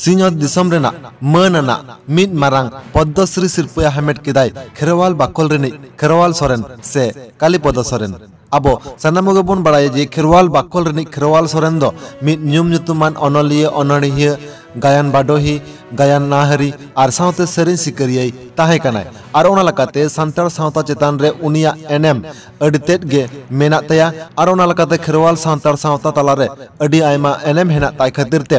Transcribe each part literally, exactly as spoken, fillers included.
ᱥᱤᱧᱚᱛ ᱫᱤᱥᱚᱢ ᱨᱮᱱᱟᱜ ᱢᱟᱹᱱ ᱟᱱᱟᱜ ᱢᱤᱫ ᱢᱟᱨᱟᱝ ᱯᱚᱫᱽᱫᱚᱥᱨᱤ ᱥᱤᱨᱯᱟᱹᱭ ᱦᱟᱢᱮᱴ ᱠᱮᱫᱟᱭ ᱠᱷᱮᱨᱣᱟᱞ ᱵᱟᱠᱷᱳᱞ ᱨᱤᱱᱤᱡ ᱠᱷᱮᱨᱣᱟᱞ ᱥᱚᱨᱮᱱ ᱥᱮ ᱠᱟᱞᱤᱯᱚᱫᱚ ᱥᱚᱨᱮᱱ᱾ ᱟᱵᱚ ᱥᱟᱱᱟᱢ ᱠᱚᱜᱮ ᱵᱚᱱ ᱵᱟᱲᱟᱭᱟ ᱡᱮ ᱠᱷᱮᱨᱣᱟᱞ ᱵᱟᱠᱷᱳᱞ ᱨᱤᱱᱤᱡ ᱠᱷᱮᱨᱣᱟᱞ ᱥᱚᱨᱮᱱ ᱫᱚ ᱢᱤᱫ ᱧᱩᱢ ᱧᱩᱛᱩᱢᱟᱱ ᱚᱱᱚᱞᱤᱭᱟᱹ, ᱚᱱᱚᱬᱦᱤᱭᱟᱹ, ᱜᱟᱭᱟᱱ ᱵᱟᱰᱚᱦᱤ, ᱜᱟᱭᱟᱱ ᱱᱟᱦᱟᱨᱤ ᱟᱨ ᱥᱟᱶᱛᱮ ᱥᱮᱨᱮᱧ ᱥᱤᱠᱟᱹᱨᱤᱭᱟᱹᱭ ᱛᱟᱦᱮᱸ ᱠᱟᱱᱟᱭ᱾ ᱟᱨ ᱚᱱᱟ ᱞᱮᱠᱟᱛᱮ ᱥᱟᱱᱛᱟᱲ ᱥᱟᱶᱛᱟ ᱪᱮᱛᱟᱱ ᱨᱮ ᱩᱱᱤᱭᱟᱜ ᱮᱱᱮᱢ ᱟᱹᱰᱤ ᱛᱮᱫ ᱜᱮ ᱢᱮᱱᱟᱜ ᱛᱟᱭᱟ᱾ ᱟᱨ ᱚᱱᱟ ᱞᱮᱠᱟᱛᱮ ᱠᱷᱮᱨᱣᱟᱞ ᱥᱟᱱᱛᱟᱲ ᱥᱟᱶᱛᱟ ᱛᱟᱞᱟᱨᱮ ᱟᱹᱰᱤ ᱟᱭᱢᱟ ᱮᱱᱮᱢ ᱦᱮᱱᱟᱜ ᱛᱟᱭ ᱠᱷᱟᱹᱛᱤᱨ ᱛᱮ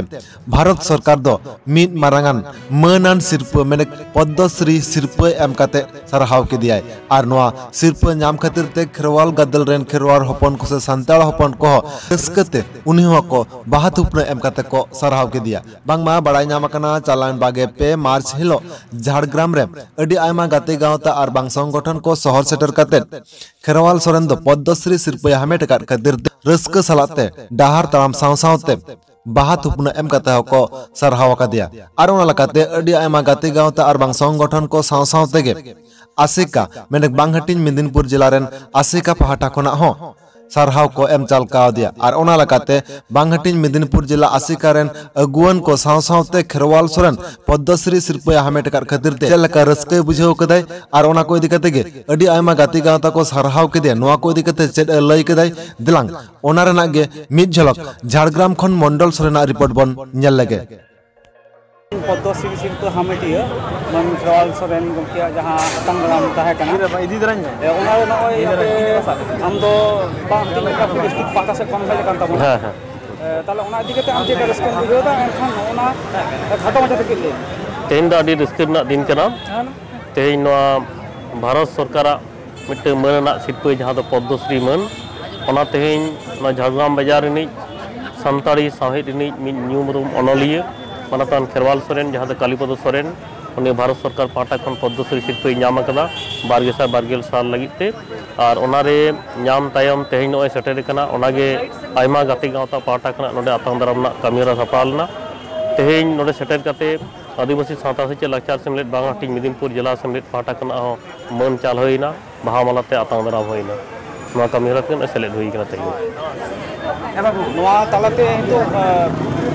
ᱵᱷᱟᱨᱚᱛ ᱥᱚᱨᱠᱟᱨ ᱫᱚ ᱢᱤᱫ ᱢᱟᱨᱟᱝᱟᱱ ᱢᱟᱹᱱᱟᱱ ᱥᱤᱨᱯᱟᱹ ᱢᱮᱱᱮ ᱯᱚᱫᱽᱫᱚᱥᱨᱤ ᱥᱤᱨᱯᱟᱹ ᱮᱢ ᱠᱟᱛᱮ ᱥᱟᱨᱦᱟᱣ ᱠᱮᱫᱮᱭᱟᱭ᱾ ᱟᱨ ᱱᱚᱣᱟ ᱥᱤᱨᱯᱟᱹ ᱧᱟᱢ ᱠᱷᱟᱹᱛᱤᱨ ᱛᱮ ᱠᱷᱮᱨᱣᱟᱞ ᱜᱟᱫᱮᱞ ᱨᱮᱱ ᱠᱷᱮᱨᱣᱟᱞ ᱦᱚᱯᱚᱱ ᱠᱚ ᱥᱮ ᱥᱟᱱᱛᱟᱲ ᱦᱚᱯᱚᱱ ᱠᱚᱦᱚᱸ ᱨᱟᱹᱥᱠᱟᱹ ᱛᱮ ᱩᱱᱤ ᱦᱚᱸᱠᱚ ᱵᱟᱦᱟ ᱛᱷᱩᱯᱱᱟᱹ ᱮᱢ ᱠᱟᱛᱮ ᱠᱚ ᱥᱟᱨᱦᱟᱣ ᱠᱮᱫᱮᱭᱟ᱾ ᱵᱟᱝᱢᱟ ᱵᱟᱲᱟᱭ ᱧᱟᱢ ᱟᱠᱟᱱᱟ, ᱪᱟᱞᱟᱣᱮᱱ ᱵᱟᱜᱮ ᱯᱮ ᱢᱟᱨᱪ ᱦᱤᱞᱳᱜ ᱡᱷᱟᱲᱜᱨᱟᱢ ᱨᱮ ᱟᱹᱰᱤ ᱟᱭᱢᱟ ᱜᱟᱛᱮ ᱜᱟᱶᱛᱟ ᱟᱨ ᱵᱟᱝ ᱥᱚᱝᱜᱚᱴᱷᱚᱱ ᱠᱚ ᱥᱚᱦᱚᱨ ᱥᱮᱴᱮᱨ ᱠᱟᱛᱮ ᱠᱷᱮᱨᱣᱟᱞ ᱥᱚᱨᱮᱱ ᱫᱚ ᱯᱚᱫᱽᱫᱚᱥᱨᱤ ᱥᱤᱨᱯᱟᱹᱭ ᱦᱟᱢᱮᱴ ᱟᱠᱟᱫ ᱠᱷᱟᱹᱛᱤᱨ ᱛᱮ ᱨᱟᱹᱥᱠᱟᱹ ᱥᱟᱞᱟᱜ ᱛᱮ ᱰᱟᱦᱟᱨ ᱛᱟᱲᱟᱢ ᱥᱟᱶ ᱥᱟᱶᱛᱮ ᱵᱟᱦᱟ ᱛᱷᱩᱯᱱᱟᱹ ᱮᱢ ᱠᱟᱛᱮ ᱦᱚᱸᱠᱚ ᱥᱟᱨᱦᱟᱣ ᱟᱠᱟᱫᱮᱭᱟ᱾ ᱟᱨ ᱚᱱᱟ ᱞᱮᱠᱟᱛᱮ ᱟᱹᱰᱤ ᱟᱭᱢᱟ ᱜᱟᱛᱮ ᱜᱟᱶᱛᱟ ᱟᱨ ᱵᱟᱝ ᱥᱚᱝᱜᱚᱴᱷᱚᱱ ᱠᱚ ᱥᱟᱶ ᱥᱟᱶ ᱛᱮᱜᱮ ᱟᱥᱮᱠᱟ, ᱢᱮᱱᱮᱠ ᱵᱟᱝ ᱦᱟᱹᱴᱤᱧ ᱢᱮᱫᱤᱱᱯᱩᱨ ᱡᱮᱞᱟ ᱨᱮᱱ ᱟᱥᱮᱠᱟ ᱯᱟᱦᱴᱟ ᱠᱷᱚᱱᱟᱜ ᱦᱚᱸ ᱥᱟᱨᱦᱟᱣ ᱠᱚ ᱮᱢ ᱪᱟᱞ ᱠᱟᱣᱫᱮᱭᱟ᱾ ᱟᱨ ᱚᱱᱟ ᱞᱮᱠᱟᱛᱮ ᱵᱟᱝ ᱦᱟᱹᱴᱤᱧ ᱢᱮᱫᱤᱱᱯᱩᱨ ᱡᱮᱞᱟ ᱟᱥᱮᱠᱟ ᱨᱮᱱ ᱟᱹᱜᱩᱣᱟᱹᱱ ᱠᱚ ᱥᱟᱶ ᱥᱟᱶᱛᱮ ᱠᱷᱮᱨᱣᱟᱞ ᱥᱚᱨᱮᱱ ᱯᱚᱫᱽᱫᱚᱥᱨᱤ ᱥᱤᱨᱯᱟᱹᱭ ᱦᱟᱢᱮᱴ ᱟᱠᱟᱫ ᱠᱷᱟᱹᱛᱤᱨ ᱛᱮ ᱪᱮᱫ ᱞᱮᱠᱟ ᱨᱟᱹᱥᱠᱟᱹᱭ ᱵᱩᱡᱷᱟᱹᱣ ᱠᱟᱫᱟᱭ ᱟᱨ ᱚᱱᱟ ᱠᱚ ᱤᱫᱤ ᱠᱟᱛᱮ ᱜᱮ ᱟᱹᱰᱤ ᱟᱭᱢᱟ ᱜᱟᱛᱮ ᱜᱟᱶᱛᱟ ᱠᱚ ᱥᱟᱨᱦᱟᱣ ᱠᱮᱫᱮᱭᱟ᱾ ᱱᱚᱣᱟ ᱠᱚ ᱤᱫᱤ ᱠᱟᱛᱮ ᱪᱮᱫ ᱮ ᱞᱟᱹᱭ ᱠᱮᱫᱟᱭ, ᱫᱮᱞᱟᱝ ᱚᱱᱟ ᱨᱮᱱᱟᱜ ᱜᱮ ᱢᱤᱫ ᱡᱷᱚᱞᱚᱠ ᱡᱷᱟᱲᱜᱨᱟᱢ ᱠᱷᱚᱱ ᱢᱚᱱᱰᱚᱞ ᱥᱚᱨᱮᱱᱟᱜ ᱨᱤᱯᱳᱨᱴ ᱵᱚᱱ ᱧᱮᱞ ᱞᱮᱜᱮ᱾ ᱯᱚᱫᱽᱫᱚᱥᱨᱤ ᱥᱤᱨᱯᱟᱹ ᱦᱟᱢᱮᱴᱤᱭᱟᱹ ᱢᱟᱱ ᱠᱷᱮᱨᱣᱟᱞ ᱥᱚᱨᱮᱱ ᱜᱚᱢᱠᱮᱭᱟᱜ ᱡᱟᱦᱟᱸ ᱟᱛᱟᱝ ᱫᱟᱨᱟᱢ ᱛᱟᱦᱮᱸ ᱠᱟᱱᱟ, ᱤᱫᱤ ᱫᱟᱨᱟᱧ ᱢᱮ᱾ ᱮ, ᱚᱱᱟ ᱨᱮ ᱱᱚᱜᱼᱚᱭ ᱤᱫᱤ ᱫᱟᱨᱟᱧ ᱟᱯᱮ, ᱢᱮ᱾ ᱟᱢ ᱫᱚ ᱵᱟᱝ ᱛᱤᱱᱟᱹᱜ ᱜᱟᱱ ᱰᱤᱥᱴᱨᱤᱠᱴ ᱯᱟᱦᱴᱟ ᱥᱮᱫ ᱠᱷᱚᱱ ᱦᱮᱡ ᱟᱠᱟᱱ ᱛᱟᱵᱚᱱᱟ᱾ ᱦᱮᱸ, ᱦᱮᱸ᱾ ᱮ, ᱛᱟᱦᱚᱞᱮ ᱚᱱᱟ ᱤᱫᱤ ᱠᱟᱛᱮ ᱟᱢ ᱪᱮᱫ ᱞᱮᱠᱟ ᱨᱟᱹᱥᱠᱟᱹᱢ ᱵᱩᱡᱷᱟᱹᱣ ᱮᱫᱟ? ᱮᱱᱠᱷᱟᱱ ᱱᱚᱜᱼᱚ ᱱᱟ ᱠᱷᱟᱴᱚ ᱢᱟᱪᱷᱟ ᱛᱮ ᱠᱟᱹᱡ ᱞᱟᱹᱭ ᱢᱮ᱾ ᱛᱮᱦᱮᱧ ᱫᱚ ᱟᱹᱰᱤ ᱨᱟᱹᱥᱠᱟᱹ ᱨᱮᱱᱟᱜ ᱫᱤᱱ ᱠᱟᱱᱟ᱾ ᱦᱮᱸ᱾ ᱛᱮᱦᱮᱧ ᱱᱚᱣᱟ ᱵᱷᱟᱨᱚᱛ ᱥᱚᱨᱠᱟᱨᱟᱜ ᱢᱤᱫᱴᱟᱝ ᱢᱟᱹᱱ ᱨᱮᱱᱟᱜ ᱥᱤᱨᱯᱟᱹ, ᱡᱟᱦᱟᱸ ᱫᱚ ᱯᱚᱫᱽᱫᱚᱥᱨᱤ ᱢᱟᱹᱱ, ᱚᱱᱟ ᱛᱮᱦᱮᱧ ᱱᱚᱣᱟ ᱡᱷᱟᱲᱜᱨᱟᱢ ᱵᱟᱡᱟᱨ ᱨᱤᱱᱤᱡ ᱥᱟᱱᱛᱟᱲᱤ ᱥᱟᱶᱦᱮᱫ ᱨᱤᱱᱤᱡ ᱢᱤᱫ ᱧᱩᱢ ᱩᱨᱩᱢ ᱚᱱᱚᱞᱤᱭᱟᱹ ᱢᱟᱱᱚᱛᱟᱱ ᱠᱷᱮᱨᱣᱟᱞ ᱥᱚᱨᱮᱱ, ᱡᱟᱦᱟᱸ ᱫᱚ ᱠᱟᱞᱤᱯᱚᱫᱚ ᱥᱚᱨᱮᱱ, ᱩᱱᱤ ᱵᱷᱟᱨᱚᱛ ᱥᱚᱨᱠᱟᱨ ᱯᱟᱦᱴᱟ ᱠᱷᱚᱱ ᱯᱚᱫᱽᱫᱚᱥᱨᱤ ᱥᱤᱨᱯᱟᱹᱭ ᱧᱟᱢ ᱟᱠᱟᱫᱟ ᱵᱟᱨ ᱜᱮᱥᱟᱭ ᱵᱟᱨ ᱜᱮᱞ ᱥᱟᱞ ᱞᱟᱹᱜᱤᱫ ᱛᱮ᱾ ᱟᱨ ᱚᱱᱟᱨᱮ ᱧᱟᱢ ᱛᱟᱭᱚᱢ ᱛᱮᱦᱮᱧ ᱱᱚᱜᱼᱚᱭ ᱥᱮᱴᱮᱨ ᱟᱠᱟᱱᱟ, ᱚᱱᱟᱜᱮ ᱟᱭᱢᱟ ᱜᱟᱛᱮ ᱜᱟᱶᱛᱟ ᱯᱟᱦᱴᱟ ᱠᱷᱚᱱᱟᱜ ᱱᱚᱰᱮ ᱟᱛᱟᱝ ᱫᱟᱨᱟᱢ ᱨᱮᱱᱟᱜ ᱠᱟᱹᱢᱤᱦᱚᱨᱟ ᱥᱟᱯᱲᱟᱣ ᱞᱮᱱᱟ᱾ ᱛᱮᱦᱮᱧ ᱱᱚᱰᱮ ᱥᱮᱴᱮᱨ ᱠᱟᱛᱮ ᱟᱹᱫᱤᱵᱟᱹᱥᱤ ᱥᱟᱶᱛᱟ ᱥᱮᱪᱮᱫ ᱞᱟᱠᱪᱟᱨ ᱥᱮᱢᱞᱮᱫ ᱵᱟᱝ ᱦᱟᱹᱴᱤᱧ ᱢᱮᱫᱤᱱᱯᱩᱨ ᱡᱮᱞᱟ ᱥᱮᱢᱞᱮᱫ ᱯᱟᱦᱴᱟ ᱠᱷᱚᱱᱟᱜ ᱦᱚᱸ ᱢᱟᱹᱱ ᱪᱟᱞ ᱦᱩᱭᱮᱱᱟ, ᱵᱟᱦᱟ ᱢᱟᱞᱟ ᱛᱮ ᱟᱛᱟᱝ ᱫᱟᱨᱟᱢ ᱦᱩᱭᱮᱱᱟ᱾ ᱱᱚᱣᱟ ᱠᱟᱹᱢᱤᱦᱚᱨᱟ ᱛᱮ ᱱᱚᱜᱼᱚᱭ ᱥᱮᱞᱮᱫ ᱦᱩᱭ ᱟᱠᱟᱱᱟ ᱛᱮᱦᱮᱧ᱾ ᱱᱚᱣᱟ ᱛᱟᱞᱟᱛᱮ ᱱᱤᱛᱚᱜ, ᱟᱸ,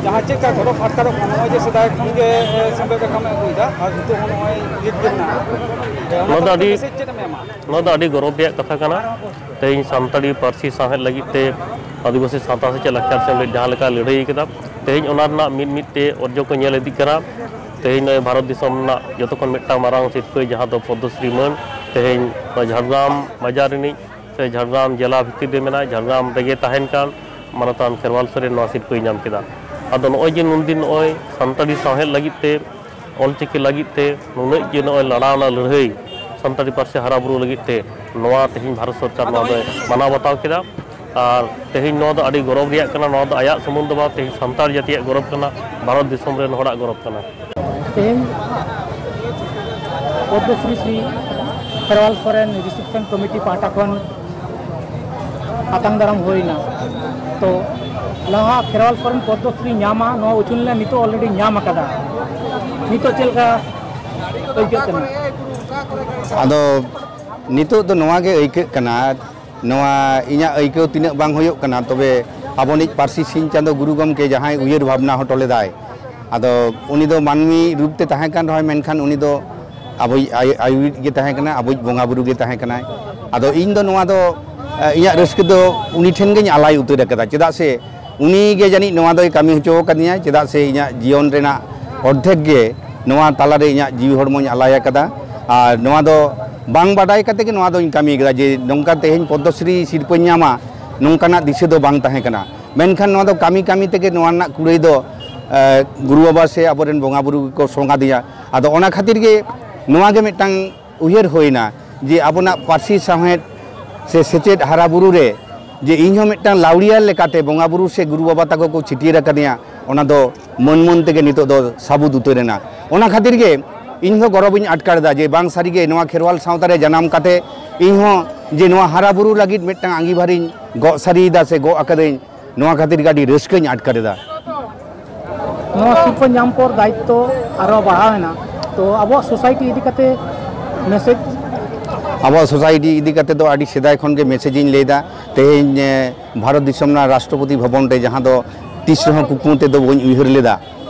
ᱡᱟᱦᱟᱸ ᱪᱮᱫ ᱞᱮᱠᱟ ᱜᱚᱨᱚᱵᱽ ᱟᱴᱠᱟᱨᱚᱜ ᱠᱟᱱᱟ, ᱱᱚᱜᱼᱚᱭ ᱡᱮ ᱥᱮᱫᱟᱭ ᱠᱷᱚᱱ ᱜᱮ, ᱮ, ᱥᱮᱢᱞᱮᱫ ᱟᱠᱟᱢ ᱟᱹᱜᱩᱭᱮᱫᱟ ᱟᱨ ᱱᱤᱛᱚᱜ ᱦᱚᱸ ᱱᱚᱜᱼᱚᱭ ᱞᱮᱴ ᱜᱮ ᱢᱮᱱᱟᱜᱼᱟ᱾ ᱱᱚᱣᱟ ᱫᱚ ᱟᱹᱰᱤ ᱢᱮᱥᱮᱡᱽ ᱪᱮᱫ ᱮᱢ ᱮᱢᱟ? ᱱᱚᱣᱟ ᱫᱚ ᱟᱹᱰᱤ ᱜᱚᱨᱚᱵᱽ ᱨᱮᱭᱟᱜ ᱠᱟᱛᱷᱟ ᱠᱟᱱᱟ᱾ ᱛᱮᱦᱮᱧ ᱥᱟᱱᱛᱟᱲᱤ ᱯᱟᱹᱨᱥᱤ ᱥᱟᱶᱦᱮᱫ ᱞᱟᱹᱜᱤᱫ ᱛᱮ ᱟᱹᱫᱤᱵᱟᱹᱥᱤ ᱥᱟᱶᱛᱟ ᱥᱮᱪᱮᱫ ᱞᱟᱠᱪᱟᱨ ᱥᱮᱢᱞᱮᱫ ᱡᱟᱦᱟᱸ ᱞᱮᱠᱟ ᱞᱟᱹᱲᱦᱟᱹᱭ ᱠᱟᱫᱟ, ᱛᱮᱦᱮᱧ ᱚᱱᱟ ᱨᱮᱱᱟᱜ ᱢᱤᱫ ᱢᱤᱫ ᱛᱮ ᱚᱨᱡᱚ ᱠᱚ ᱧᱮᱞ ᱤᱫᱤᱜ ᱠᱟᱱᱟ᱾ ᱛᱮᱦᱮᱧ ᱱᱚᱜᱼᱚᱭ ᱵᱷᱟᱨᱚᱛ ᱫᱤᱥᱚᱢ ᱨᱮᱱᱟᱜ ᱡᱚᱛᱚ ᱠᱷᱚᱱ ᱢᱤᱫᱴᱟᱝ ᱢᱟᱨᱟᱝ ᱥᱤᱨᱯᱟᱹ, ᱡᱟᱦᱟᱸ ᱫᱚ ᱯᱚᱫᱽᱢᱚᱥᱨᱤ ᱢᱟᱹᱱ, ᱛᱮᱦᱮᱧ ᱱᱚᱣᱟ ᱡᱷᱟᱲᱜᱨᱟᱢ ᱵᱟᱡᱟᱨ ᱨᱤᱱᱤᱡ ᱥᱮ ᱡᱷᱟᱲᱜᱨᱟᱢ ᱡᱮᱞᱟ ᱵᱷᱤᱛᱤᱨ ᱨᱮ ᱢᱮᱱᱟᱭ, ᱡᱷᱟᱲᱜᱨᱟᱢ ᱨᱮᱜᱮ ᱛᱟᱦᱮᱱ ᱠᱟᱱ ᱢᱟᱱᱚᱛᱟᱱ ᱠᱷᱮᱨᱣᱟᱞ ᱥᱚᱨᱮᱱ ᱱᱚᱣᱟ ᱥᱤᱨᱯᱟᱹᱭ ᱧᱟᱢ ᱠᱮᱫᱟ᱾ ᱟᱫᱚ ᱱᱚᱜᱼᱚᱭ ᱡᱮ ᱱᱩᱱᱫᱤᱱ ᱱᱚᱜᱼᱚᱭ ᱥᱟᱱᱛᱟᱲᱤ ᱥᱟᱶᱦᱮᱫ ᱞᱟᱹᱜᱤᱫ ᱛᱮ, ᱚᱞᱪᱤᱠᱤ ᱞᱟᱹᱜᱤᱫ ᱛᱮ ᱱᱩᱱᱟᱹᱜ ᱡᱮ ᱱᱚᱜᱼᱚᱭ ᱞᱟᱲᱟᱣᱱᱟ ᱞᱟᱹᱲᱦᱟᱹᱭ, ᱥᱟᱱᱛᱟᱲᱤ ᱯᱟᱹᱨᱥᱤ ᱦᱟᱨᱟ ᱵᱩᱨᱩ ᱞᱟᱹᱜᱤᱫ ᱛᱮ, ᱱᱚᱣᱟ ᱛᱮᱦᱮᱧ ᱵᱷᱟᱨᱚᱛ ᱥᱚᱨᱠᱟᱨ ᱱᱚᱣᱟ ᱫᱚᱭ ᱢᱟᱱᱟᱣ ᱵᱟᱛᱟᱣ ᱠᱮᱫᱟ᱾ ᱟᱨ ᱛᱮᱦᱮᱧ ᱱᱚᱣᱟ ᱫᱚ ᱟᱹᱰᱤ ᱜᱚᱨᱚᱵᱽ ᱨᱮᱭᱟᱜ ᱠᱟᱱᱟ᱾ ᱱᱚᱣᱟ ᱫᱚ ᱟᱭᱟᱜ ᱥᱩᱢᱩᱝ ᱫᱚ ᱵᱟᱝ, ᱛᱮᱦᱮᱧ ᱥᱟᱱᱛᱟᱲ ᱡᱟᱹᱛᱤᱭᱟᱜ ᱜᱚᱨᱚᱵᱽ ᱠᱟᱱᱟ, ᱵᱷᱟᱨᱚᱛ ᱫᱤᱥᱚᱢ ᱨᱮᱱ ᱦᱚᱲᱟᱜ ᱜᱚᱨᱚᱵᱽ ᱠᱟᱱᱟ᱾ ᱛᱮᱦᱮᱧ ᱯᱚᱫᱽᱢᱚᱥᱨᱤ ᱥᱨᱤ ᱠᱷᱮᱨᱣᱟᱞ ᱥᱚᱨᱮᱱ ᱨᱤᱥᱮᱯᱥᱚᱱ ᱠᱚᱢᱤᱴᱤ ᱯᱟᱦᱴᱟ ᱠᱷᱚᱱ ᱟᱛᱟᱝ ᱫᱟᱨᱟᱢ ᱦᱩᱭᱱᱟ᱾ ᱛᱚ ᱞᱟᱦᱟ ᱠᱷᱮᱨᱣᱟᱞ ᱥᱚᱨᱮᱱ ᱯᱚᱫᱽᱢᱚᱥᱨᱤ ᱧᱟᱢᱟ, ᱱᱚᱣᱟ ᱩᱪᱷᱟᱹᱱ ᱞᱮᱱᱟ, ᱱᱤᱛᱚᱜ ᱚᱞᱨᱮᱰᱤ ᱧᱟᱢ ᱟᱠᱟᱫᱟ᱾ ᱱᱤᱛᱚᱜ ᱪᱮᱫ ᱞᱮᱠᱟ ᱟᱹᱭᱠᱟᱹᱜ ᱠᱟᱱᱟ? ᱟᱫᱚ ᱱᱤᱛᱚᱜ ᱫᱚ ᱱᱚᱣᱟ ᱜᱮ ᱟᱹᱭᱠᱟᱹᱜ ᱠᱟᱱᱟ, ᱱᱚᱣᱟ ᱤᱧᱟᱹᱜ ᱟᱹᱭᱠᱟᱹᱣ ᱛᱤᱱᱟᱹᱜ ᱵᱟᱝ ᱦᱩᱭᱩᱜ ᱠᱟᱱᱟ, ᱛᱚᱵᱮ ᱟᱵᱚᱱᱤᱡ ᱯᱟᱹᱨᱥᱤ ᱥᱤᱧ ᱪᱟᱸᱫᱚ ᱜᱩᱨᱩ ᱜᱚᱢᱠᱮ ᱡᱟᱦᱟᱸᱭ ᱩᱭᱦᱟᱹᱨ ᱵᱷᱟᱵᱽᱱᱟ ᱦᱚᱴᱚ ᱞᱮᱫᱟᱭ, ᱟᱫᱚ ᱩᱱᱤ ᱫᱚ ᱢᱟᱹᱱᱢᱤ ᱨᱩᱯ ᱛᱮ ᱛᱟᱦᱮᱸ ᱠᱟᱱ ᱨᱮᱦᱚᱸᱭ, ᱢᱮᱱᱠᱷᱟᱱ ᱩᱱᱤ ᱫᱚ ᱟᱵᱚᱭᱤᱡ ᱟᱭ-, ᱟᱭᱩᱨᱤᱡ ᱜᱮ ᱛᱟᱦᱮᱸ ᱠᱟᱱᱟ, ᱟᱵᱚᱭᱤᱡ ᱵᱚᱸᱜᱟ ᱵᱩᱨᱩ ᱜᱮ ᱛᱟᱦᱮᱸ ᱠᱟᱱᱟᱭ᱾ ᱟᱫᱚ ᱤᱧ ᱫᱚ ᱱᱚᱣᱟ ᱫᱚ, ᱮ, ᱤᱧᱟᱹᱜ ᱨᱟᱹᱥᱠᱟᱹ ᱫᱚ ᱩᱱᱤ ᱴᱷᱮᱱ ᱜᱤᱧ ᱟᱞᱟᱭ ᱩᱛᱟᱹᱨ ᱟᱠᱟᱫᱟ, ᱪᱮᱫᱟᱜ ᱥᱮ ᱩᱱᱤ ᱜᱮ ᱡᱟᱹᱱᱤᱡ ᱱᱚᱣᱟ ᱫᱚᱭ ᱠᱟᱹᱢᱤ ᱦᱚᱪᱚ ᱟᱠᱟᱫᱤᱧᱟ, ᱪᱮᱫᱟᱜ ᱥᱮ ᱤᱧᱟᱹᱜ ᱡᱤᱭᱚᱱ ᱨᱮᱱᱟᱜ ᱚᱨᱫᱷᱮᱠ ᱜᱮ ᱱᱚᱣᱟ ᱛᱟᱞᱟᱨᱮ ᱤᱧᱟᱹᱜ ᱡᱤᱣᱤ ᱦᱚᱲᱢᱚᱧ ᱟᱞᱟᱭ ᱟᱠᱟᱫᱟ᱾ ᱟᱨ ᱱᱚᱣᱟ ᱫᱚ ᱵᱟᱝ ᱵᱟᱰᱟᱭ ᱠᱟᱛᱮ ᱜᱮ ᱱᱚᱣᱟ ᱫᱚᱧ ᱠᱟᱹᱢᱤ ᱟᱠᱟᱫᱟ, ᱡᱮ ᱱᱚᱝᱠᱟ ᱛᱮᱦᱮᱧ ᱯᱚᱫᱽᱢᱚᱥᱨᱤ ᱥᱤᱨᱯᱟᱹᱧ ᱧᱟᱢᱟ, ᱱᱚᱝᱠᱟᱱᱟᱜ ᱫᱤᱥᱟᱹ ᱫᱚ ᱵᱟᱝ ᱛᱟᱦᱮᱸ ᱠᱟᱱᱟ᱾ ᱢᱮᱱᱠᱷᱟᱱ ᱱᱚᱣᱟ ᱫᱚ ᱠᱟᱹᱢᱤ ᱠᱟᱹᱢᱤ ᱛᱮᱜᱮ ᱱᱚᱣᱟ ᱨᱮᱱᱟᱜ ᱠᱩᱲᱟᱹᱭ ᱫᱚ, ᱮ, ᱜᱩᱨᱩ ᱵᱟᱵᱟ ᱥᱮ ᱟᱵᱚᱨᱮᱱ ᱵᱚᱸᱜᱟ ᱵᱩᱨᱩ ᱜᱮᱠᱚ ᱥᱚᱝ ᱟᱹᱫᱤᱧᱟ᱾ ᱟᱫᱚ ᱚᱱᱟ ᱠᱷᱟᱹᱛᱤᱨ ᱜᱮ ᱱᱚᱣᱟ ᱜᱮ ᱢᱤᱫᱴᱟᱝ ᱩᱭᱦᱟᱹᱨ ᱦᱩᱭᱱᱟ, ᱡᱮ ᱟᱵᱚᱱᱟᱜ ᱯᱟᱹᱨᱥᱤ ᱥᱟᱶᱦᱮᱫ ᱥᱮ ᱥᱮᱪᱮᱫ ᱦᱟᱨᱟ ᱵᱩᱨᱩ ᱨᱮ ᱡᱮ ᱤᱧ ᱦᱚᱸ ᱢᱤᱫᱴᱟᱝ ᱞᱟᱹᱣᱲᱤᱭᱟᱹ ᱞᱮᱠᱟᱛᱮ ᱵᱚᱸᱜᱟ ᱵᱩᱨᱩ ᱥᱮ ᱜᱩᱨᱩ ᱵᱟᱵᱟ ᱛᱟᱠᱚ ᱠᱚ ᱪᱷᱟᱹᱴᱭᱟᱹᱨ ᱟᱠᱟᱫᱤᱧᱟ, ᱚᱱᱟ ᱫᱚ ᱢᱟᱹᱱ ᱢᱟᱹᱱ ᱛᱮᱜᱮ ᱱᱤᱛᱚᱜ ᱫᱚ ᱥᱟᱹᱵᱩᱫ ᱩᱛᱟᱹᱨ ᱮᱱᱟ᱾ ᱚᱱᱟ ᱠᱷᱟᱹᱛᱤᱨ ᱜᱮ ᱤᱧ ᱦᱚᱸ ᱜᱚᱨᱚᱵᱤᱧ ᱟᱴᱠᱟᱨ ᱮᱫᱟ ᱡᱮ ᱵᱟᱝ ᱥᱟᱹᱨᱤᱜᱮ ᱱᱚᱣᱟ ᱠᱷᱮᱨᱣᱟᱞ ᱥᱟᱶᱛᱟ ᱨᱮ ᱡᱟᱱᱟᱢ ᱠᱟᱛᱮ ᱤᱧ ᱦᱚᱸ ᱡᱮ ᱱᱚᱣᱟ ᱦᱟᱨᱟ ᱵᱩᱨᱩ ᱞᱟᱹᱜᱤᱫ ᱢᱤᱫᱴᱟᱝ ᱟᱸᱜᱤᱵᱷᱟᱨᱤᱧ ᱜᱚᱜ ᱥᱟᱹᱨᱤᱭᱮᱫᱟ ᱥᱮ ᱜᱚᱜ ᱟᱠᱟᱫᱟᱹᱧ, ᱱᱚᱣᱟ ᱠᱷᱟᱹᱛᱤᱨ ᱜᱮ ᱟᱹᱰᱤ ᱨᱟᱹᱥᱠᱟᱹᱧ ᱟᱴᱠᱟᱨ ᱮᱫᱟ᱾ ᱱᱚᱣᱟ ᱥᱤᱨᱯᱟᱹ ᱧᱟᱢ ᱯᱚᱨ ᱫᱟᱭᱤᱛᱛᱚ ᱟᱨᱚ ᱵᱟᱲᱦᱟᱣ ᱮᱱᱟ᱾ ᱛᱚ ᱟᱵᱚᱣᱟᱜ ᱥᱳᱥᱟᱭᱴᱤ ᱤᱫᱤ ᱠᱟᱛᱮ ᱢᱮᱥᱮᱡᱽ? ᱟᱵᱚᱣᱟᱜ ᱥᱳᱥᱟᱭᱴᱤ ᱤᱫᱤ ᱠᱟᱛᱮ ᱫᱚ ᱟᱹᱰᱤ ᱥᱮᱫᱟᱭ ᱠᱷᱚᱱ ᱜᱮ ᱢᱮᱥᱮᱡᱽ ᱤᱧ ᱞᱟᱹᱭᱫᱟ᱾ ᱛᱮᱦᱮᱧ, ᱮ, ᱵᱷᱟᱨᱚᱛ ᱫᱤᱥᱚᱢ ᱨᱮᱱᱟᱜ ᱨᱟᱥᱴᱨᱚᱯᱚᱛᱤ ᱵᱷᱚᱵᱚᱱ ᱨᱮ ᱡᱟᱦᱟᱸ ᱫᱚ ᱛᱤᱥ ᱨᱮᱦᱚᱸ ᱠᱩᱠᱢᱩ ᱛᱮᱫᱚ ᱵᱟᱹᱧ ᱩᱭᱦᱟᱹᱨ ᱞᱮᱫᱟ᱾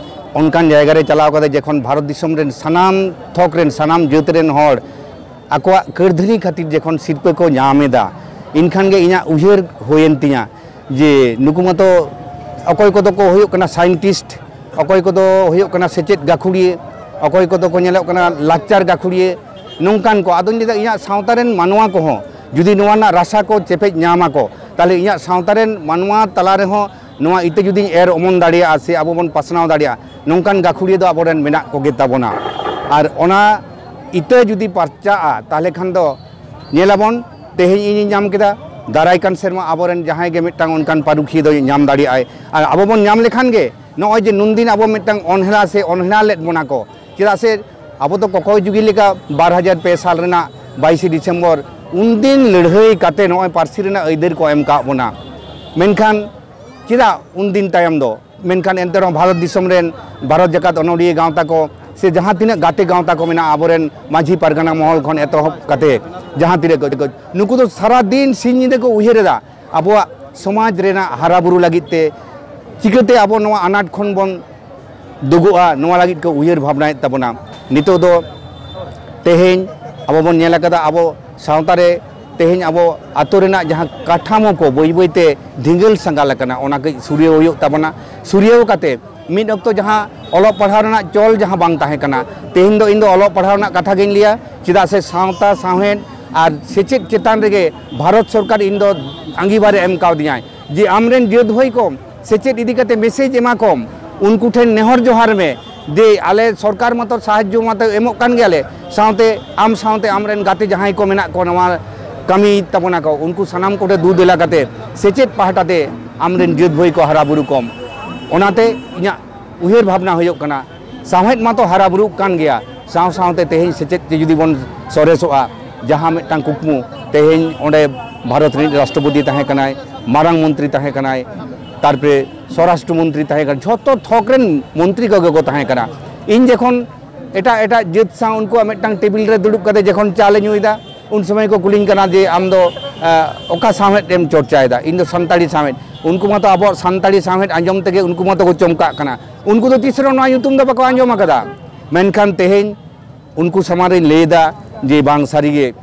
ᱚᱱᱠᱟᱱ ᱡᱟᱭᱜᱟ ᱨᱮ ᱪᱟᱞᱟᱣ ᱠᱟᱛᱮ ᱡᱚᱠᱷᱚᱱ ᱵᱷᱟᱨᱚᱛ ᱫᱤᱥᱚᱢ ᱨᱮᱱ ᱥᱟᱱᱟᱢ ᱛᱷᱚᱠ ᱨᱮᱱ, ᱥᱟᱱᱟᱢ ᱡᱟᱹᱛ ᱨᱮᱱ ᱦᱚᱲ ᱟᱠᱚᱣᱟᱜ ᱠᱟᱹᱨᱫᱷᱟᱹᱱᱤ ᱠᱷᱟᱹᱛᱤᱨ ᱡᱚᱠᱷᱚᱱ ᱥᱤᱨᱯᱟᱹ ᱠᱚ ᱧᱟᱢ ᱮᱫᱟ, ᱮᱱᱠᱷᱟᱱ ᱜᱮ ᱤᱧᱟᱹᱜ ᱩᱭᱦᱟᱹᱨ ᱦᱩᱭᱮᱱ ᱛᱤᱧᱟ ᱡᱮ ᱱᱩᱠᱩ ᱢᱟᱛᱚ ᱚᱠᱚᱭ ᱠᱚᱫᱚ ᱠᱚ ᱦᱩᱭᱩᱜ ᱠᱟᱱᱟ ᱥᱟᱭᱮᱱᱴᱤᱥᱴ, ᱚᱠᱚᱭ ᱠᱚᱫᱚ ᱦᱩᱭᱩᱜ ᱠᱟᱱᱟ ᱥᱮᱪᱮᱫ ᱜᱟᱹᱠᱷᱩᱲᱤᱭᱟᱹ, ᱚᱠᱚᱭ ᱠᱚᱫᱚ ᱠᱚ ᱧᱮᱞᱚᱜ ᱠᱟᱱᱟ ᱞᱟᱠᱪᱟᱨ ᱜᱟᱹᱠᱷᱩᱲᱤᱭᱟᱹ, ᱱᱚᱝᱠᱟᱱ ᱠᱚ᱾ ᱟᱫᱚᱧ ᱞᱟᱹᱭᱫᱟ, ᱤᱧᱟᱹᱜ ᱥᱟᱶᱛᱟ ᱨᱮᱱ ᱢᱟᱱᱣᱟ ᱠᱚᱦᱚᱸ ᱡᱩᱫᱤ ᱱᱚᱣᱟ ᱨᱮᱱᱟᱜ ᱨᱟᱥᱟ ᱠᱚ ᱪᱮᱯᱮᱡ ᱧᱟᱢ ᱟᱠᱚ, ᱛᱟᱦᱞᱮ ᱤᱧᱟᱹᱜ ᱥᱟᱶᱛᱟ ᱨᱮᱱ ᱢᱟᱱᱣᱟ ᱛᱟᱞᱟ ᱨᱮᱦᱚᱸ ᱱᱚᱣᱟ ᱤᱛᱟᱹ ᱡᱩᱫᱤᱧ ᱮᱨ ᱚᱢᱚᱱ ᱫᱟᱲᱮᱭᱟᱜᱼᱟ ᱥᱮ ᱟᱵᱚ ᱵᱚᱱ ᱯᱟᱥᱱᱟᱣ ᱫᱟᱲᱮᱭᱟᱜᱼᱟ, ᱱᱚᱝᱠᱟᱱ ᱜᱟᱹᱠᱷᱩᱲᱤᱭᱟᱹ ᱫᱚ ᱟᱵᱚᱨᱮᱱ ᱢᱮᱱᱟᱜ ᱠᱚᱜᱮ ᱛᱟᱵᱚᱱᱟ᱾ ᱟᱨ ᱚᱱᱟ ᱤᱛᱟᱹ ᱡᱩᱫᱤ ᱯᱟᱨᱪᱟᱜᱼᱟ, ᱛᱟᱦᱞᱮ ᱠᱷᱟᱱ ᱫᱚ ᱧᱮᱞᱟᱵᱚᱱ, ᱛᱮᱦᱮᱧ ᱤᱧᱤᱧ ᱧᱟᱢ ᱠᱮᱫᱟ, ᱫᱟᱨᱟᱭ ᱠᱟᱱ ᱥᱮᱨᱢᱟ ᱟᱵᱚᱨᱮᱱ ᱡᱟᱦᱟᱸᱭ ᱜᱮ ᱢᱤᱫᱴᱟᱝ ᱚᱱᱠᱟᱱ ᱯᱟᱹᱨᱩᱠᱷᱤᱭᱟᱹ ᱫᱚᱭ ᱧᱟᱢ ᱫᱟᱲᱮᱭᱟᱜᱼᱟᱭ᱾ ᱟᱨ ᱟᱵᱚ ᱵᱚᱱ ᱧᱟᱢ ᱞᱮᱠᱷᱟᱱ ᱜᱮ, ᱱᱚᱜᱼᱚᱭ ᱡᱮ ᱱᱩᱱᱫᱤᱱ ᱟᱵᱚ ᱢᱤᱫᱴᱟᱝ ᱚᱱᱦᱮᱞᱟ ᱥᱮ ᱚᱱᱦᱮᱞᱟ ᱞᱮᱫ ᱵᱚᱱᱟ ᱠᱚ, ᱪᱮᱫᱟᱜ ᱥᱮ ᱟᱵᱚ ᱫᱚ ᱠᱚᱠᱚᱭ ᱡᱩᱜᱤ ᱞᱮᱠᱟ ᱵᱟᱨ ᱦᱟᱡᱟᱨ ᱯᱮ ᱥᱟᱞ ᱨᱮᱱᱟᱜ ᱵᱟᱭᱤᱥᱮ ᱰᱤᱥᱮᱢᱵᱚᱨ ᱩᱱᱫᱤᱱ ᱞᱟᱹᱲᱦᱟᱹᱭ ᱠᱟᱛᱮ ᱱᱚᱜᱼᱚᱭ ᱯᱟᱹᱨᱥᱤ ᱨᱮᱱᱟᱜ ᱟᱹᱭᱫᱟᱹᱨ ᱠᱚ ᱮᱢ ᱠᱟᱜ ᱵᱚᱱᱟ᱾ ᱢᱮᱱᱠᱷᱟᱱ ᱪᱮᱫᱟᱜ ᱩᱱᱫᱤᱱ ᱛᱟᱭᱚᱢ ᱫᱚ? ᱢᱮᱱᱠᱷᱟᱱ ᱮᱱᱛᱮ ᱨᱮᱦᱚᱸ ᱵᱷᱟᱨᱚᱛ ᱫᱤᱥᱚᱢ ᱨᱮᱱ ᱵᱷᱟᱨᱚᱛ ᱡᱟᱠᱟᱛ ᱚᱱᱚᱞᱤᱭᱟᱹ ᱜᱟᱶᱛᱟ ᱠᱚ ᱥᱮ ᱡᱟᱦᱟᱸ ᱛᱤᱱᱟᱹᱜ ᱜᱟᱛᱮ ᱜᱟᱶᱛᱟ ᱠᱚ ᱢᱮᱱᱟᱜᱼᱟ, ᱟᱵᱚᱨᱮᱱ ᱢᱟᱹᱡᱷᱤ ᱯᱟᱨᱜᱟᱱᱟ ᱢᱚᱦᱚᱞ ᱠᱷᱚᱱ ᱮᱛᱚᱦᱚᱵ ᱠᱟᱛᱮ ᱡᱟᱦᱟᱸ ᱛᱤᱱᱟᱹᱜ ᱠᱚ, ᱱᱩᱠᱩ ᱫᱚ ᱥᱟᱨᱟ ᱫᱤᱱ ᱥᱤᱧ ᱧᱤᱫᱟᱹ ᱠᱚ ᱩᱭᱦᱟᱹᱨ ᱮᱫᱟ ᱟᱵᱚᱣᱟᱜ ᱥᱚᱢᱟᱡᱽ ᱨᱮᱱᱟᱜ ᱦᱟᱨᱟ ᱵᱩᱨᱩ ᱞᱟᱹᱜᱤᱫ ᱛᱮ, ᱪᱤᱠᱟᱹᱛᱮ ᱟᱵᱚ ᱱᱚᱣᱟ ᱟᱱᱟᱴ ᱠᱷᱚᱱ ᱵᱚᱱ ᱫᱩᱜᱩᱜᱼᱟ, ᱱᱚᱣᱟ ᱞᱟᱹᱜᱤᱫ ᱠᱚ ᱩᱭᱦᱟᱹᱨ ᱵᱷᱟᱵᱽᱱᱟᱭᱮᱫ ᱛᱟᱵᱚᱱᱟ᱾ ᱱᱤᱛᱚᱜ ᱫᱚ ᱛᱮᱦᱮᱧ ᱟᱵᱚ ᱵᱚᱱ ᱧᱮᱞ ᱟᱠᱟᱫᱟ, ᱟᱵᱚ ᱥᱟᱶᱛᱟ ᱨᱮ ᱛᱮᱦᱮᱧ ᱟᱵᱚ ᱟᱛᱳ ᱨᱮᱱᱟᱜ ᱡᱟᱦᱟᱸ ᱠᱟᱴᱷᱟᱢᱳ ᱠᱚ ᱵᱟᱹᱭ ᱵᱟᱹᱭ ᱛᱮ ᱫᱷᱤᱸᱜᱟᱹᱞ ᱥᱟᱸᱜᱟᱞ ᱟᱠᱟᱱᱟ, ᱚᱱᱟ ᱠᱟᱹᱡ ᱥᱩᱨᱭᱟᱹᱣ ᱦᱩᱭᱩᱜ ᱛᱟᱵᱚᱱᱟ᱾ ᱥᱩᱨᱭᱟᱹᱣ ᱠᱟᱛᱮ ᱢᱤᱫ ᱚᱠᱛᱚ ᱡᱟᱦᱟᱸ ᱚᱞᱚᱜ ᱯᱟᱲᱦᱟᱣ ᱨᱮᱱᱟᱜ ᱪᱚᱞ ᱡᱟᱦᱟᱸ ᱵᱟᱝ ᱛᱟᱦᱮᱸ ᱠᱟᱱᱟ, ᱛᱮᱦᱮᱧ ᱫᱚ ᱤᱧ ᱫᱚ ᱚᱞᱚᱜ ᱯᱟᱲᱦᱟᱣ ᱨᱮᱱᱟᱜ ᱠᱟᱛᱷᱟ ᱜᱤᱧ ᱞᱟᱹᱭᱟ, ᱪᱮᱫᱟᱜ ᱥᱮ ᱥᱟᱶᱛᱟ, ᱥᱟᱶᱦᱮᱫ ᱟᱨ ᱥᱮᱪᱮᱫ ᱪᱮᱛᱟᱱ ᱨᱮᱜᱮ ᱵᱷᱟᱨᱚᱛ ᱥᱚᱨᱠᱟᱨ ᱤᱧ ᱫᱚ ᱟᱸᱜᱤᱵᱷᱟᱨᱮ ᱮᱢ ᱠᱟᱣᱫᱤᱧᱟᱭ ᱡᱮ ᱟᱢᱨᱮᱱ ᱡᱟᱹᱛ ᱵᱷᱟᱹᱭ ᱠᱚ ᱥᱮᱪᱮᱫ ᱤᱫᱤ ᱠᱟᱛᱮ ᱢᱮᱥᱮᱡᱽ ᱮᱢᱟ ᱠᱚᱢ, ᱩᱱᱠᱩ ᱴᱷᱮᱱ ᱱᱮᱦᱚᱨ ᱡᱚᱦᱟᱨ ᱢᱮ ᱡᱮ ᱟᱞᱮ ᱥᱚᱨᱠᱟᱨ ᱢᱟᱛᱚ ᱥᱟᱦᱟᱡᱽᱡᱚ ᱢᱟᱛᱚ ᱮᱢᱚᱜ ᱠᱟᱱ ᱜᱮᱭᱟᱞᱮ, ᱥᱟᱶᱛᱮ ᱟᱢ ᱥᱟᱶᱛᱮ ᱟᱢᱨᱮᱱ ᱜᱟᱛᱮ ᱡᱟᱦᱟᱸᱭ ᱠᱚ ᱢᱮᱱᱟᱜ ᱠᱚᱣᱟ ᱱᱚᱣᱟ ᱠᱟᱹᱢᱤ ᱛᱟᱵᱚᱱᱟ ᱠᱚ, ᱩᱱᱠᱩ ᱥᱟᱱᱟᱢ ᱠᱚᱴᱷᱮᱱ ᱫᱩ ᱫᱮᱞᱟ ᱠᱟᱛᱮ ᱥᱮᱪᱮᱫ ᱯᱟᱦᱴᱟ ᱛᱮ ᱟᱢᱨᱮᱱ ᱡᱟᱹᱛ ᱵᱷᱟᱹᱭ ᱠᱚ ᱦᱟᱨᱟ ᱵᱩᱨᱩ ᱠᱚᱢ᱾ ᱚᱱᱟᱛᱮ ᱤᱧᱟᱹᱜ ᱩᱭᱦᱟᱹᱨ ᱵᱷᱟᱵᱽᱱᱟ ᱦᱩᱭᱩᱜ ᱠᱟᱱᱟ, ᱥᱟᱶᱦᱮᱫ ᱢᱟᱛᱚ ᱦᱟᱨᱟ ᱵᱩᱨᱩᱜ ᱠᱟᱱ ᱜᱮᱭᱟ, ᱥᱟᱶ ᱥᱟᱶᱛᱮ ᱛᱮᱦᱮᱧ ᱥᱮᱪᱮᱫ ᱛᱮ ᱡᱩᱫᱤ ᱵᱚᱱ ᱥᱚᱨᱮᱥᱚᱜᱼᱟ, ᱡᱟᱦᱟᱸ ᱢᱤᱫᱴᱟᱝ ᱠᱩᱠᱢᱩ ᱛᱮᱦᱮᱧ ᱚᱸᱰᱮ ᱵᱷᱟᱨᱚᱛ ᱨᱤᱱᱤᱡ ᱨᱟᱥᱴᱨᱚᱯᱚᱛᱤ ᱛᱟᱦᱮᱸ ᱠᱟᱱᱟᱭ, ᱢᱟᱨᱟᱝ ᱢᱚᱱᱛᱨᱤ ᱛᱟᱦᱮᱸ ᱠᱟᱱᱟᱭ, ᱛᱟᱨᱯᱚᱨᱮ ᱥᱚᱨᱟᱥᱴᱨᱚ ᱢᱚᱱᱛᱨᱤ ᱛᱟᱦᱮᱸ ᱠᱟᱱᱟ, ᱡᱷᱚᱛᱚ ᱛᱷᱚᱠ ᱨᱮᱱ ᱢᱚᱱᱛᱨᱤ ᱠᱚᱜᱮ ᱠᱚ ᱛᱟᱦᱮᱸ ᱠᱟᱱᱟ᱾ ᱤᱧ ᱡᱚᱠᱷᱚᱱ ᱮᱴᱟᱜ ᱮᱴᱟᱜ ᱡᱟᱹᱛ ᱥᱟᱶ ᱩᱱᱠᱩᱣᱟᱜ ᱢᱤᱫᱴᱟᱝ ᱴᱮᱵᱤᱞ ᱨᱮ ᱫᱩᱲᱩᱵ ᱠᱟᱛᱮ ᱡᱚᱠᱷᱚᱱ ᱪᱟ ᱞᱮ ᱧᱩᱭᱮᱫᱟ, ᱩᱱ ᱥᱚᱢᱚᱭ ᱠᱚ ᱠᱩᱞᱤᱧ ᱠᱟᱱᱟ ᱡᱮ, "ᱟᱢ ᱫᱚ ᱚᱠᱟ ᱥᱟᱶᱦᱮᱫ ᱮᱢ ᱪᱚᱨᱪᱟᱭᱮᱫᱟ? ᱤᱧ ᱫᱚ ᱥᱟᱱᱛᱟᱲᱤ ᱥᱟᱶᱦᱮᱫ᱾ ᱩᱱᱠᱩ ᱢᱟᱛᱚ ᱟᱵᱚᱣᱟᱜ ᱥᱟᱱᱛᱟᱲᱤ ᱥᱟᱶᱦᱮᱫ ᱟᱸᱡᱚᱢ ᱛᱮᱜᱮ ᱩᱱᱠᱩ ᱢᱟᱛᱚ ᱠᱚ ᱪᱚᱢᱠᱟᱜ ᱠᱟᱱᱟ᱾ ᱩᱱᱠᱩ ᱫᱚ ᱛᱤᱥ ᱨᱮᱦᱚᱸ ᱱᱚᱣᱟ ᱧᱩᱛᱩᱢ ᱫᱚ ᱵᱟᱠᱚ ᱟᱸᱡᱚᱢ ᱟᱠᱟᱫᱟ᱾ ᱢᱮᱱᱠᱷᱟᱱ ᱛᱮᱦᱮᱧ ᱩᱱᱠᱩ ᱥᱟᱢᱟᱝ ᱨᱤᱧ ᱞᱟᱹᱭ ᱮᱫᱟ ᱡᱮ ᱵᱟᱝ, ᱥᱟᱹᱨᱤᱜᱮ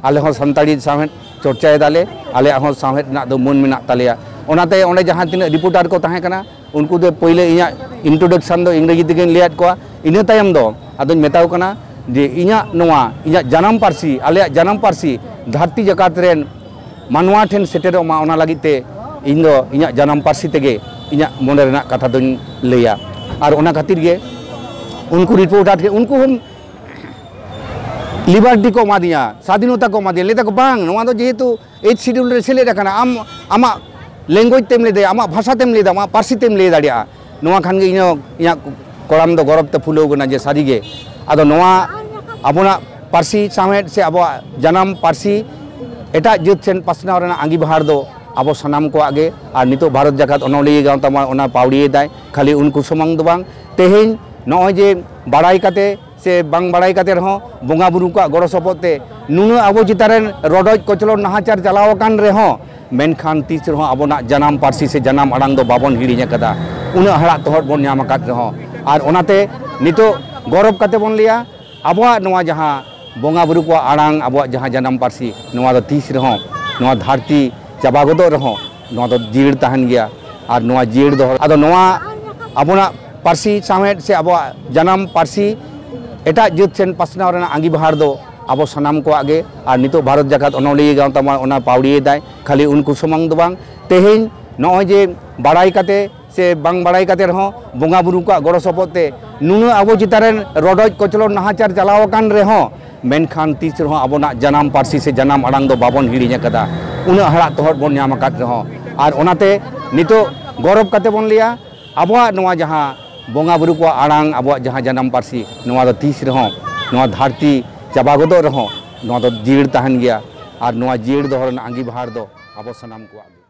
ᱟᱞᱮ ᱦᱚᱸ ᱥᱟᱱᱛᱟᱲᱤ ᱥᱟᱶᱦᱮᱫ ᱪᱚᱨᱪᱟᱭᱮᱫᱟᱞᱮ, ᱟᱞᱮᱭᱟᱜ ᱦᱚᱸ ᱥᱟᱶᱦᱮᱫ ᱨᱮᱱᱟᱜ ᱫᱚ ᱢᱟᱹᱱ ᱢᱮᱱᱟᱜ ᱛᱟᱞᱮᱭᱟ᱾ ᱚᱱᱟᱛᱮ ᱚᱸᱰᱮ ᱡᱟᱦᱟᱸ ᱛᱤᱱᱟᱹᱜ ᱨᱤᱯᱳᱨᱴᱟᱨ ᱠᱚ ᱛᱟᱦᱮᱸ ᱠᱟᱱᱟ, ᱩᱱᱠᱩ ᱫᱚ ᱯᱳᱭᱞᱳ ᱤᱧᱟᱹᱜ ᱤᱱᱴᱨᱳᱰᱟᱠᱥᱚᱱ ᱫᱚ ᱤᱝᱨᱮᱡᱤ ᱛᱮᱜᱮᱧ ᱞᱟᱹᱭᱟᱫ ᱠᱚᱣᱟ᱾ ᱤᱱᱟᱹ ᱛᱟᱭᱚᱢ ᱫᱚ ᱟᱫᱚᱧ ᱢᱮᱛᱟᱣ ᱠᱟᱱᱟ ᱡᱮ ᱤᱧᱟᱹᱜ ᱱᱚᱣᱟ, ᱤᱧᱟᱹᱜ ᱡᱟᱱᱟᱢ ᱯᱟᱹᱨᱥᱤ, ᱟᱞᱮᱭᱟᱜ ᱡᱟᱱᱟᱢ ᱯᱟᱹᱨᱥᱤ ᱫᱷᱟᱹᱨᱛᱤ ᱡᱟᱠᱟᱛ ᱨᱮᱱ ᱢᱟᱱᱣᱟ ᱴᱷᱮᱱ ᱥᱮᱴᱮᱨᱚᱜ ᱢᱟ, ᱚᱱᱟ ᱞᱟᱹᱜᱤᱫ ᱛᱮ ᱤᱧ ᱫᱚ ᱤᱧᱟᱹᱜ ᱡᱟᱱᱟᱢ ᱯᱟᱹᱨᱥᱤ ᱛᱮᱜᱮ ᱤᱧᱟᱹᱜ ᱢᱚᱱᱮ ᱨᱮᱱᱟᱜ ᱠᱟᱛᱷᱟ ᱫᱚᱧ ᱞᱟᱹᱭᱟ᱾ ᱟᱨ ᱚᱱᱟ ᱠᱷᱟᱹᱛᱤᱨ ᱜᱮ ᱩᱱᱠᱩ ᱨᱤᱯᱳᱨᱴᱟᱨ ᱜᱮ, ᱩᱱᱠᱩ ᱦᱚᱸ ᱞᱤᱵᱟᱨᱴᱤ ᱠᱚ ᱮᱢᱟᱫᱤᱧᱟ, ᱥᱟᱫᱷᱤᱱᱚᱛᱟ ᱠᱚ ᱮᱢᱟᱫᱤᱧᱟ᱾ ᱞᱟᱹᱭ ᱫᱟᱠᱚ, "ᱵᱟᱝ, ᱱᱚᱣᱟ ᱫᱚ ᱡᱮᱦᱮᱛᱩ ᱮᱭᱤᱛ ᱥᱤᱰᱩᱞ ᱨᱮ ᱥᱮᱞᱮᱫ ᱟᱠᱟᱱᱟ, ᱟᱢ ᱟᱢᱟᱜ ᱞᱮᱝᱜᱩᱭᱮᱡᱽ ᱛᱮᱢ ᱞᱟᱹᱭ ᱫᱟᱲᱮᱭᱟᱜᱼᱟ, ᱟᱢᱟᱜ ᱵᱷᱟᱥᱟ ᱛᱮᱢ ᱞᱟᱹᱭ ᱫᱟ, ᱟᱢᱟᱜ ᱯᱟᱹᱨᱥᱤ ᱛᱮᱢ ᱞᱟᱹᱭ ᱫᱟᱲᱮᱭᱟᱜᱼᱟ᱾" ᱱᱚᱣᱟ ᱠᱷᱟᱱ ᱜᱮ ᱤᱧ ᱦᱚᱸ, ᱤᱧᱟᱹᱜ ᱠᱚᱲᱟᱢ ᱫᱚ ᱜᱚᱨᱚᱵᱽ ᱛᱮ ᱯᱷᱩᱞᱟᱹᱣ ᱠᱟᱱᱟ ᱡᱮ ᱥᱟᱹᱨᱤ ᱜᱮ ᱟᱫᱚ ᱱᱚᱣᱟ ᱟᱵᱚᱱᱟᱜ ᱯᱟᱹᱨᱥᱤ ᱥᱟᱶᱦᱮᱫ ᱥᱮ ᱟᱵᱚᱣᱟᱜ ᱡᱟᱱᱟᱢ ᱯᱟᱹᱨᱥᱤ ᱮᱴᱟᱜ ᱡᱟᱹᱛ ᱥᱮᱱ ᱯᱟᱥᱱᱟᱣ ᱨᱮᱱᱟᱜ ᱟᱸᱜᱤᱵᱷᱟᱨ ᱫᱚ ᱟᱵᱚ ᱥᱟᱱᱟᱢ ᱠᱚᱣᱟᱜ ᱜᱮ᱾ ᱟᱨ ᱱᱤᱛᱚᱜ ᱵᱷᱟᱨᱚᱛ ᱡᱟᱠᱟᱛ ᱚᱱᱚᱞᱤᱭᱟᱹ ᱜᱟᱶᱛᱟ ᱢᱟ ᱚᱱᱟ ᱯᱟᱹᱣᱲᱤᱭᱮᱫᱟᱭ᱾ ᱠᱷᱟᱹᱞᱤ ᱩᱱᱠᱩ ᱥᱩᱢᱩᱝ ᱫᱚ ᱵᱟᱝ, ᱛᱮᱦᱮᱧ ᱱᱚᱜᱼᱚᱭ ᱡᱮ ᱵᱟᱲᱟᱭ ᱠᱟᱛᱮ ᱥᱮ ᱵᱟᱝ ᱵᱟᱲᱟᱭ ᱠᱟᱛᱮ ᱨᱮᱦᱚᱸ ᱵᱚᱸᱜᱟ ᱵᱩᱨᱩ ᱠᱚᱣᱟᱜ ᱜᱚᱲᱚ ᱥᱚᱯᱚᱦᱚᱫ ᱛᱮ ᱱᱩᱱᱟᱹᱜ ᱟᱵᱚ ᱪᱮᱛᱟᱱ ᱨᱮ ᱨᱚᱰᱚᱡ ᱠᱚᱪᱞᱚᱱ ᱱᱟᱦᱟᱪᱟᱨ ᱪᱟᱞᱟᱣ ᱟᱠᱟᱱ ᱨᱮᱦᱚᱸ, ᱢᱮᱱᱠᱷᱟᱱ ᱛᱤᱥ ᱨᱮᱦᱚᱸ ᱟᱵᱚᱱᱟᱜ ᱡᱟᱱᱟᱢ ᱯᱟᱹᱨᱥᱤ ᱥᱮ ᱡᱟᱱᱟᱢ ᱟᱲᱟᱝ ᱫᱚ ᱵᱟᱵᱚᱱ ᱦᱤᱲᱤᱧ ᱟᱠᱟᱫᱟ᱾ ᱩᱱᱟᱹᱜ ᱦᱟᱲᱟᱜ ᱛᱚᱦᱚᱫ ᱵᱚᱱ ᱧᱟᱢ ᱟᱠᱟᱫ ᱨᱮᱦᱚᱸ᱾ ᱟᱨ ᱚᱱᱟᱛᱮ ᱱᱤᱛᱚᱜ ᱜᱚᱨᱚᱵᱽ ᱠᱟᱛᱮ ᱵᱚᱱ ᱞᱟᱹᱭᱟ, ᱟᱵᱚᱣᱟᱜ ᱱᱚᱣᱟ ᱡᱟᱦᱟᱸ ᱵᱚᱸᱜᱟ ᱵᱩᱨᱩ ᱠᱚᱣᱟᱜ ᱟᱲᱟᱝ, ᱟᱵᱚᱣᱟᱜ ᱡᱟᱦᱟᱸ ᱡᱟᱱᱟᱢ ᱯᱟᱹᱨᱥᱤ, ᱱᱚᱣᱟ ᱫᱚ ᱛᱤᱥ ᱨᱮᱦᱚᱸ, ᱱᱚᱣᱟ ᱫᱷᱟᱹᱨᱛᱤ ᱪᱟᱵᱟ ᱜᱚᱫᱚᱜ ᱨᱮᱦᱚᱸ, ᱱᱚᱣᱟ ᱫᱚ ᱡᱤᱭᱟᱹᱲ ᱛᱟᱦᱮᱱ ᱜᱮᱭᱟ᱾ ᱟᱨ ᱱᱚᱣᱟ ᱡᱤᱭᱟᱹᱲ ᱫᱚᱦᱚ, ᱟᱫᱚ ᱱᱚᱣᱟ ᱟᱵᱚᱱᱟᱜ ᱯᱟᱹᱨᱥᱤ ᱥᱟᱶᱦᱮᱫ ᱥᱮ ᱟᱵᱚᱣᱟᱜ ᱡᱟᱱᱟᱢ ᱯᱟᱹᱨᱥᱤ ᱮᱴᱟᱜ ᱡᱟᱹᱛ ᱴᱷᱮᱱ ᱯᱟᱥᱱᱟᱣ ᱨᱮᱱᱟᱜ ᱟᱸᱜᱤᱵᱷᱟᱨ ᱫᱚ ᱟᱵᱚ ᱥᱟᱱᱟᱢ ᱠᱚᱣᱟᱜ ᱜᱮ᱾ ᱟᱨ ᱱᱤᱛᱚᱜ ᱵᱷᱟᱨᱚᱛ ᱡᱟᱠᱟᱛ ᱚᱱᱚᱞᱤᱭᱟᱹ ᱜᱟᱶᱛᱟ ᱢᱟ ᱚᱱᱟ ᱯᱟᱹᱣᱲᱤᱭᱮᱫᱟᱭ᱾ ᱠᱷᱟᱹᱞᱤ ᱩᱱᱠᱩ ᱥᱩᱢᱩᱝ ᱫᱚ ᱵᱟᱝ, ᱛᱮᱦᱮᱧ ᱱᱚᱜᱼᱚᱭ ᱡᱮ ᱵᱟᱲᱟᱭ ᱠᱟᱛᱮ ᱥᱮ ᱵᱟᱝ ᱵᱟᱲᱟᱭ ᱠᱟᱛᱮ ᱨᱮᱦᱚᱸ ᱵᱚᱸᱜᱟ ᱵᱩᱨᱩ ᱠᱚᱣᱟᱜ ᱜᱚᱲᱚ ᱥᱚᱯᱚᱦᱚᱫ ᱛᱮ ᱱᱩᱱᱟᱹᱜ ᱟᱵᱚ ᱪᱮᱛᱟᱱ ᱨᱮ ᱨᱚᱰᱚᱡ ᱠᱚᱪᱞᱚᱱ ᱱᱟᱦᱟᱪᱟᱨ ᱪᱟᱞᱟᱣ ᱟᱠᱟᱱ ᱨᱮᱦᱚᱸ, ᱢᱮᱱᱠᱷᱟᱱ ᱛᱤᱥ ᱨᱮᱦᱚᱸ ᱟᱵᱚᱱᱟᱜ ᱡᱟᱱᱟᱢ ᱯᱟᱹᱨᱥᱤ ᱥᱮ ᱡᱟᱱᱟᱢ ᱟᱲᱟᱝ ᱫᱚ ᱵᱟᱵᱚᱱ ᱦᱤᱲᱤᱧ ᱟᱠᱟᱫᱟ, ᱩᱱᱟᱹᱜ ᱦᱟᱲᱟᱜ ᱛᱚᱦᱚᱫ ᱵᱚᱱ ᱧᱟᱢ ᱟᱠᱟᱫ ᱨᱮᱦᱚᱸ᱾ ᱟᱨ ᱚᱱᱟᱛᱮ ᱱᱤᱛᱚᱜ ᱜᱚᱨᱚᱵᱽ ᱠᱟᱛᱮ ᱵᱚᱱ ᱞᱟᱹᱭᱟ, ᱟᱵᱚᱣᱟᱜ ᱱᱚᱣᱟ ᱡᱟᱦᱟᱸ ᱵᱚᱸᱜᱟ ᱵᱩᱨᱩ ᱠᱚᱣᱟᱜ ᱟᱲᱟᱝ, ᱟᱵᱚᱣᱟᱜ ᱡᱟᱦᱟᱸ ᱡᱟᱱᱟᱢ ᱯᱟᱹᱨᱥᱤ, ᱱᱚᱣᱟ ᱫᱚ ᱛᱤᱥ ᱨᱮᱦᱚᱸ, ᱱᱚᱣᱟ ᱫᱷᱟᱹᱨᱛᱤ ᱪᱟᱵᱟ ᱜᱚᱫᱚᱜ ᱨᱮᱦᱚᱸ, ᱱᱚᱣᱟ ᱫᱚ ᱡᱤᱭᱟᱹᱲ ᱛᱟᱦᱮᱱ ᱜᱮᱭᱟ᱾ ᱟᱨ ᱱᱚᱣᱟ ᱡᱤᱭᱟᱹᱲ ᱫᱚᱦᱚ ᱨᱮᱱᱟᱜ ᱟᱸᱜᱤᱵᱷᱟᱨ ᱫᱚ ᱟᱵᱚ ᱥᱟᱱᱟᱢ ᱠᱚᱣᱟᱜ ᱜᱮ᱾